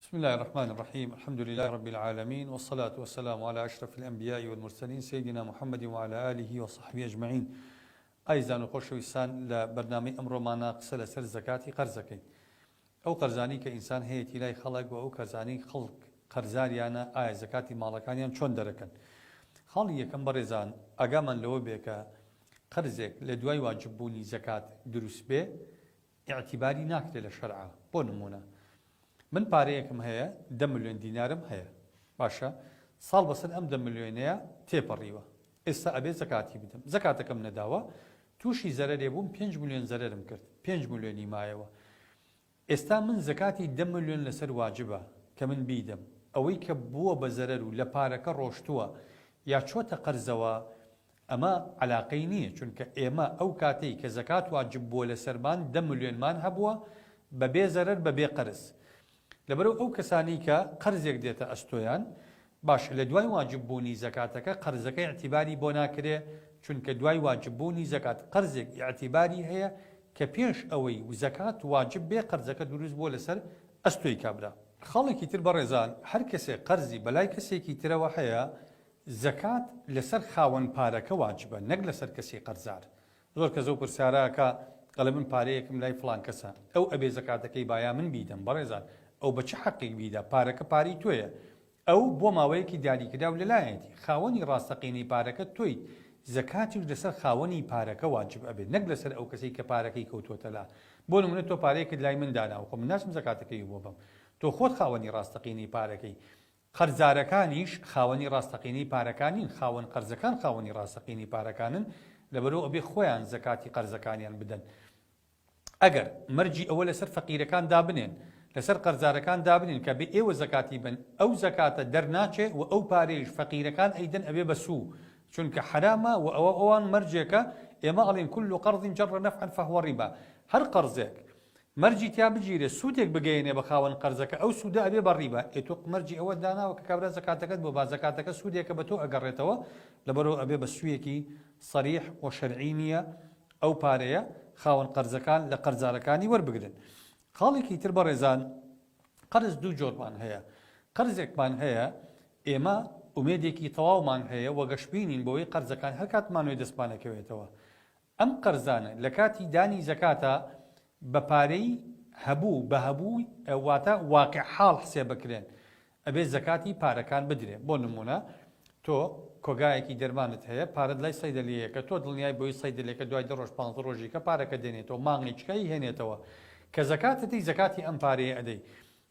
بسم اللە الرحمن الرحیم الحمد للە رب العالمین والصلاة والسلام علی اشرف الانبیاء والمرسلین سیدنا محمد وعلی آله وصحبه اجمعین ئازیزان و خۆشەویستان لە بەرنامەی ئەمڕۆمانا قسە لەسەر زەکاتی قەرز ئەکەین ئەو قەرزانەی کە ئینسان هەیەتی لای خەڵک و ئەو کەسانەی خەڵک قەرزاریانە ئایا زەکاتی ماڵەکانیان چۆن دەرەکەن خاڵی یەکەم بەڕێزان ئاگامان لەوە بێ کە قەرزێک لە دوای واجب بوونی زەکات دروست بێ ئیعتیباری ناکرێ لە شەرعا بۆ نموونە من پارەیەکم هەیە دە ملیۆن دینارم هەیە باشە ساڵ بەسەر ئەم دە ملیۆنەیە تێپەڕیوە ئێستا ئەبێ زەکاتی بدەم زەکاتەکەم نەداوە تووشی زەرەرێ بووم پێنج ملیۆن زەرەرم کرد پێنج ملیۆنی مایەوە ئێستا من زەکاتی دە ملیۆن لەسەر واجبە کە من بیدەم ئەوەی کە بووە بە زەرەر و لە پارەکە ڕۆشتووە یا چۆتە قەرزەوە ئەمە عەلاقەی نییە چونکە ئێمە ئەو کاتەی کە زەکات واجب بووە لەسەرمان دە ملیۆنمان هەبووە بە بێ زەرەر بە بێ قەرز لەبەرئەو ئەو کەسانەی کە قەرزێک دێتە ئەستۆیان باشە لە دوای واجب بوونی زەکاتەکە قەرزەکە ئیعتیباری بۆ ناکرێ چونکە دوای واجب بوونی زەکات قەرزێک ئیعتیباری هەیە کە پێش ئەوەی زەکات واجب بێ قەرزەکە دروست بووە لەسەر ئەستۆی کابرا. خاڵێکی تر بەڕێزان هەر کەسێک قەرزی بەلای کەسێکی ترەوە هەیە زەکات لەسەر خاوەن پارەکە واجبە نەک لەسەر کەسی قەرزار. زۆر کەس ئەو پرسیارە ئەکا ئەڵێ من پارەیەکم لای فڵان کەسە ئەو ئەبێ زەکاتەکەی با یا من بیدەم بەڕێزان ئەو بە چ حەقێک بیدا پارەکە پارەی تۆیە ئەو بۆ ماوەیەکی دیاریکراو لەلایەتی خاوەنی ڕاستەقینەی پارەکە تۆیت زەکاتیش لەسەر خاوەنی پارەکە واجب ئەبێت نەک لەسەر ئەو کەسەی کە پارەکەی کەوتووەتە لا بۆ نمونە تۆ پارەیەکت لای من داناوە خۆ من ناچم زەکاتەکەی بۆ بەم تۆ خۆت خاوەنی ڕاستەقینەی پارەکەی قەرزارەکانیش خاوەنی ڕاستەقینەی پارەکان نین، خاوەن قەرزەکان خاوەنی ڕاستەقینەی پارەکانن، لەبەرئەوە ئەبێ خۆیان زەکاتی قەرزەکانیان بدەن. ئەگەر مەرجی ئەوە لەسەر فەقیرەکان دابنێن، لەسەر قەرزارەکان دابنێن کە ئەبێ ئێوە زەکاتی بەن، ئەو زەکاتە دەرناچێ و ئەو پارەیەش فەقیرەکان ئەیدەن ئەبێ بە سوو، چونکە حەرامە و ئەوە ئەوان مەرجێکە، ئێمە ئەڵێین کل قرض جر نفعا فهو ربا، هەر قەرزێک مەرجی تیا بگیرێ سوودێک بگەیەنێ بە خاوەن قەرزەکە ئەو سوودە ئەبێ بە ڕیبا، ئێ تۆ مەرجی ئەوەت داناوە کە کابرا زەکاتەکەت بۆ با زەکاتەکە سوودێکە بە تۆ ئەگەڕێتەوە لەبەرئەوە ئەبێ بە سوویەکی سەریح و شەرعی نییە ئەو پارەیە خاوەن قەرزەکان لە قەرزارەکانی وەربگرن. خاڵێکی تر بەڕێزان قەرز دوو جۆرمان هەیە قەرزێکمان هەیە ئێمە ئومێدێکی تەواومان هەیە و گەشبینین بەوەی قەرزەکان هەرکات بمانەوێ دەستمان ئەکەوێتەوە ئەم قەرزانە لە کاتی دانی زەکاتا بە پارەی هەبوو بە هەبوو واتە واقع حاڵ حسێب بکرێن ئەبێ زەکاتی پارەکان بدرێ بۆ نمونە تۆ کۆگایەکی دەرمانت هەیە پارەت لای سەیدەلیەکە تۆ دڵنیای بۆی سەیدەلێکە دوای دە ڕۆژ پانزە ڕۆژیکە پارەکە دێنێتەوە مانگێکیکە ئەیهێنێتەوە کە زەکاتەتی زەکاتی ئەم پارەیە ئەدەی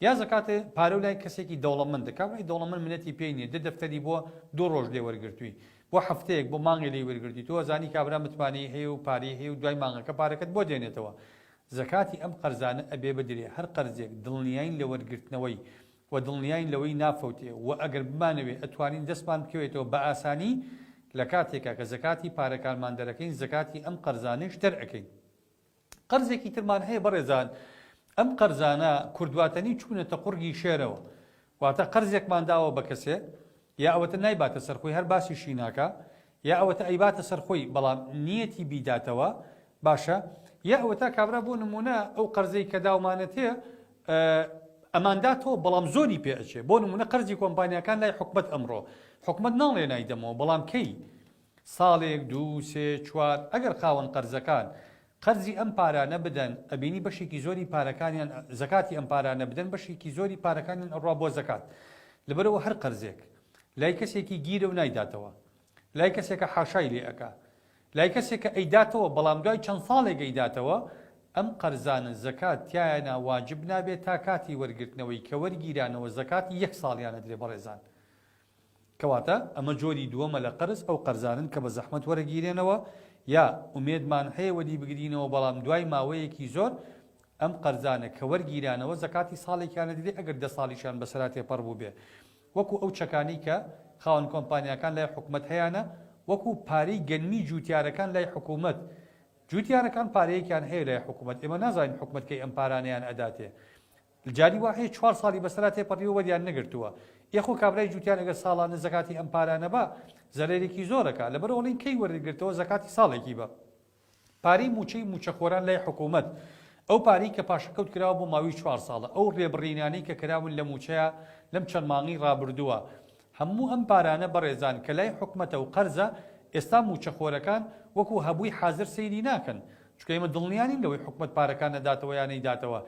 یا زەکاتێ پارەو لای کەسێکی دەوڵەمەندە کابرای دەوڵەمەند منەتی پێی نیە دە دەفتەری بۆ دوو ڕۆژ لێ وەرگرتووی بۆ هەفتەیەک بۆ مانگێ لێی وەرگرتووی تۆ ئەزانی کابرا متمانەی هەیە و پارەی هەیە و دوای مانگەکە پارەکەت بۆ دێنێتەوە زەکاتی ئەم قەرزانە ئەبێ بدرێ هەر قەرزێک دڵنیاین لە وەرگرتنەوەی و دڵنیاین لەوەی نافەوتێ و ئەگەر بمانەوێ ئەتوانین دەستمان بکەوێتەوە بە ئاسانی لە کاتێکا کە زەکاتی پارەکانمان دەرەکەین زەکاتی ئەم قەرزانەیش دەرئەکەین. قەرزێکی ترمان هەیە بەڕێزان ئەم قەرزانە کوردواتەنی چوونەتە قوڕگی شێرەوە واتە قەرزێکمان داوە بە کەسێ یا ئەوەتە نایباتە سەر خۆی هەر باسیشی ناکا یا ئەوەتە ئەیباتە سەر خۆی بەڵام نیەتی بیداتەوە باشە یا ئەوەتا کابرا بۆ نمونە ئەو قەرزەی کە داومانەتێ ئەمانداتەوە بەڵام زۆری پێ ئەچێ بۆ نمونە قەرزی کۆمپانیاکان لای حکومەت ئەمڕۆ حکومەت ناڵێ نایدەمەوە بەڵام کەی ساڵێک، دوو، سێ، چوار، ئەگەر خاوەن قەرزەکان قەرزی ئەم پارانە بدەن، ئەبینی بەشێکی زۆری پارەکانیان زەکاتی ئەم پارانە بدەن، بەشێکی زۆری پارەکانیان ئەڕوا بۆ زەکات. لەبەرئەوە هەر قەرزێک لای کەسێکی گیرە و نایداتەوە، لای کەسێکە حاشای لێ ئەکا، لای کەسێکە ئەیداتەوە بەڵام دوای چەند ساڵێک ئەیداتەوە، ئەم قەرزانە زەکات تیایانا واجب نابێ تا کاتی وەرگرتنەوەی، کە وەرگیرانەوە زەکاتی یەک ساڵیان ئەدرێ بەڕێزان. کەواتە ئەمە جۆری دووەمە لە قەرز، ئەو قەرزانەن کە بە زەحمەت وەرەگیرێنەوە یا ئومێدمان هەیە وەریبگرینەوە بەڵام دوای ماوەیەکی زۆر ئەم قەرزانە کە وەرگیرانەوە زەکاتی ساڵێکیان ئەدرێ ئەگەر دە ساڵیشیان بەسەرا تێپەڕ بووبێ وەکو ئەو چەکانەی کە خاوەن کۆمپانیاکان لای حکومەت هەیانە وەکو پارەی گەنمی جوتیارەکان لای حکومەت جوتیارەکان پارەیەکیان هەیە لای حکومەت ئێمە نازانین حکومەت کەی ئەم پارانەیان ئەداتێ جاری وا هەیە چوار ساڵی بەسەرا تێپەڕیوە وەریان نەگرتووە. ئێ خۆ کابرای جوتیار ئەگەر ساڵانە زەکاتی ئەم پارانە با، زەرەرێکی زۆر ئەکا. لەبەرئەوە ئەڵێین کەی وەرت گرتەوە زەکاتی ساڵێکی بە. پارەی مووچەی مووچەخۆران لای حکوومەت. ئەو پارەی کە پاشەکەوت کراوە بۆ ماوەی چوار ساڵە، ئەو رێبڕینانەی کە کراون لە مووچەیا لەم چەند مانگەی رابردووە، هەموو ئەم پارانە بەڕێزان کە لای حکومەتە و قەرزە، ئێستا مووچەخۆرەکان وەکو هەبووی حازر سەیری ناکەن، چونکە ئێمە دڵنیا نین لەوەی حکومەت پارەکان ئەداتەوە یا نەیداتەوە،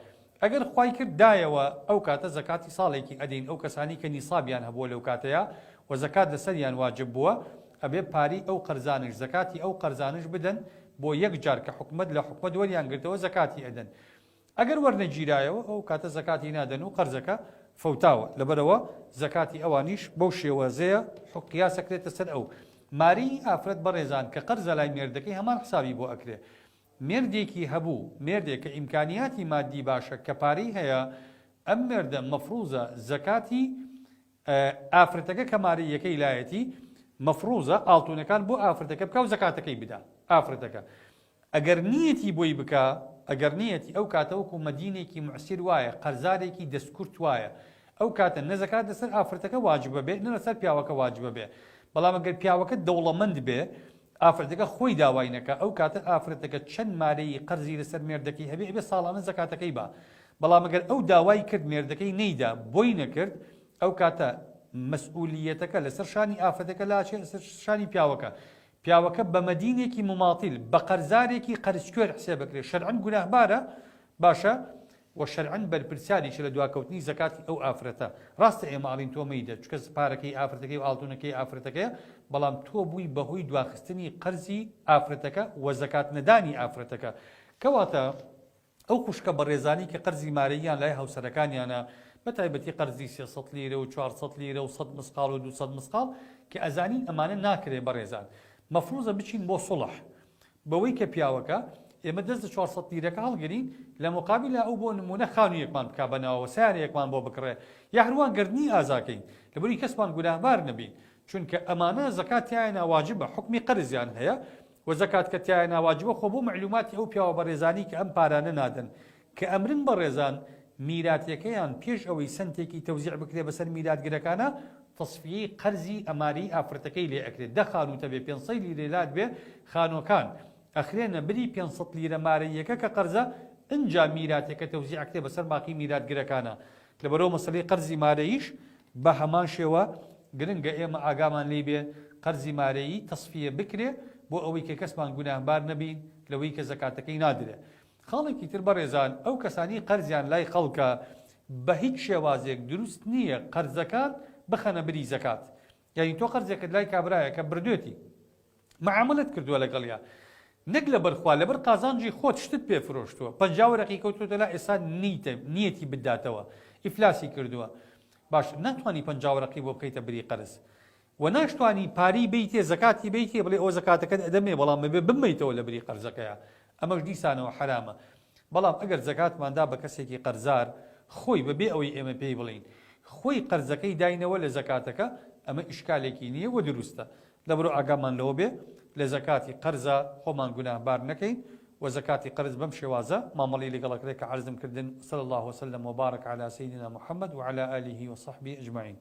ئەگەر خوای کرد دایەوە ئەو کاتە زەکاتی ساڵێکی ئەدەین ئەو کەسانەی کە نیسابیان هەبووە لەو کاتەیا و زەکات لەسەریان واجب بووە ئەبێ پارەی ئەو قەرزانەش زەکاتی ئەو قەرزانەش بدەن بۆ یەک جار کە حکومەت لە حکومەت وەریان گرتەوە زەکاتی ئەدەن ئەگەر وەرنەگیرایەوە ئەو کاتە زەکاتی نادەن و قەرزەکە فەوتاوە لەبەرئەوە زەکاتی ئەوانیش بەو شێوازەیە قیاس ئەکرێتە سەر ئەو مارەی ئافرەت بەڕێزان کە قەرزە لای مێردەکەی هەمان حسابی بۆ ئەکرێ مێردێکی هەبوو، مێردێک کە ئیمکانیاتی مادی باشە کە پارەی هەیە، ئەم مێردە مەفروزە زەکاتی ئافرەتەکە کە مارەییەکەی لایەتی مەفروزە ئاڵتونەکان بۆ ئافرەتەکە بکا و زەکاتەکەی بدا ئافرەتەکە ئەگەر نیەتی بۆی بکا ئەگەر نیەتی ئەو کاتە وەکو مەدینێکی موعسیر وایە قەرزارێکی دەستکورت وایە ئەو کاتە نە زەکات لەسەر ئافرەتەکە واجبە بێ نە لەسەر پیاوەکە واجبە بێ بەڵام ئەگەر پیاوەکە دەوڵەمەند بێ ئافرەتەکە خۆی داوای نەکا ئەو کاتە ئافرەتەکە چەند مارەیی قەرزی لەسەر مێردەکەی هەبێ ئەبێ ساڵانە زەکاتەکەی با بەڵام ئەگەر ئەو داوای کرد مێردەکەی نەیدا بۆی نەکرد ئەو کاتە مەسئولیەتەکە لەسەر شانی ئافرەتەکە لاچێ لەسەر شانی پیاوەکە پیاوەکە بە مەدینێکی مماطل بە قەرزارێکی قەرزکوێر حسێب بکرێ شەرعەن گوناهبارە باشە وە شەرعەن بەرپرسیاریشە لە دواکەوتنی زەکاتی ئەو ئافرەتە ڕاستە ئێمە ئەڵێین تۆ مەیدە چونکە پارەکەی ئافرەتەکەی و ئاڵتونەکەی ئافرەتەکەیە بەڵام تۆ بووی بەهۆی دواخستنی قەرزی ئافرەتەکە وە زەکات نەدانی ئافرەتەکە کەواتە ئەو خوشکە بەڕێزانی کە قەرزی مارەییان لای هاوسەرەکانیانە بە تایبەتی قەرزی 300 لیرە و 400 لیرە و 100 مسقاڵ و 200 مسقاڵ کە ئەزانین ئەمانە ناکرێ بەڕێزان مەفروزە بچین بۆ سوڵح بەوەی کە پیاوەکە، ئێمە دەست لە 400 لیرەکە هەڵگرین، لە موقابیلا ئەو بۆ نموونە خانوویەکمان بکا بە ناوەوە، سەیارەیەکمان بۆ بکڕێ، یا هەروا گەردنی ئازاکەین، لەبەروی کەسمان گوناهبار نەبین، چونکە ئەمانە زەکات تیایانا واجبە، حوکمی قەرزیان هەیە، وە زەکات کە تیایانا واجبە، خۆ بۆ مەعلوماتی ئەو پیاوە بەڕێزانەی کە ئەم پارانە نادەن، کە ئەمرن بەڕێزان میراتیەکەیان پێش ئەوەی سەنتێکی تەوزیع بکرێ بەسەر میراتگرەکانا تەسفیەی قەرزی ئەمارەی ئافرەتەکەی لێ ئەکرێ دە خانوو تەبێ پێنسەی لیرەی لات بێ خانوەکان ئەخرێنە بری پێنسەد لیرە مارەییەکە کە قەرزە ئنجا میراتیەکە تەوزیع ئەکرێ بەسەر باقی میراتگرەکانا لەبەرئەوە مەسەلەی قەرزی مارەییش بە هەمان شێوە گرنگە ئێمە ئاگامان لێی بێ قەرزی مارەیی تەسفیە بکرێ بۆ ئەوەی کە کەسمان گوناهبار نەبین لەوەی کە زەکاتەکەی نادرێ خاڵێکی تر بەڕێزان ئەو کەسانەی قەرزیان لای خەڵکە بە هیچ شێوازێک دروست نییە قەرزەکان بخەنە بری زەکات یانی تۆ قەرزێکت لای کابرایەکە بردوێتی معاملەت کردووە لەگەڵیا نەک لەبەر خوا لەبەر قازانجی خۆت شتت پێ فرۆشتووە 50 وەرەقی کەوتوتە لا ئێستا نیتە نیەتی بداتەوە ئیفلاسی کردووە باش ناتوانانی 50 وەرەقی بۆ بخەیتە بری قەرز وە ناشتوانی پارەی بەیتێ زەکاتی بەیتێ بڵێ ئەوە زەکاتەکەت ئەدەمێ بەڵام ئەبێ بمەیتەوە لە بری قەرزەکەیا ئەمەش دیسانەوە حەرامە بەڵام ئەگەر زەکاتمان دا بە کەسێکی قەرزار خۆی بەبێ ئەوەی ئێمە پێی بڵێین خۆی قەرزەکەی داینەوە لە زەکاتەکە ئەمە ئیشکالێکی نییە وە دروستە لەبەرئەوە ئاگامان لەوە بێ لە زەکاتی قەرزا خۆمان گوناهبار نەکەین وە زەکاتی قەرز بەم شێوازە مامەڵەی لەگەڵ ئەکرێ کە عەرزم کردن صلی اللە وسلم وبارک علی سیدنا محمد وعلی آله وصحبه اجمعین.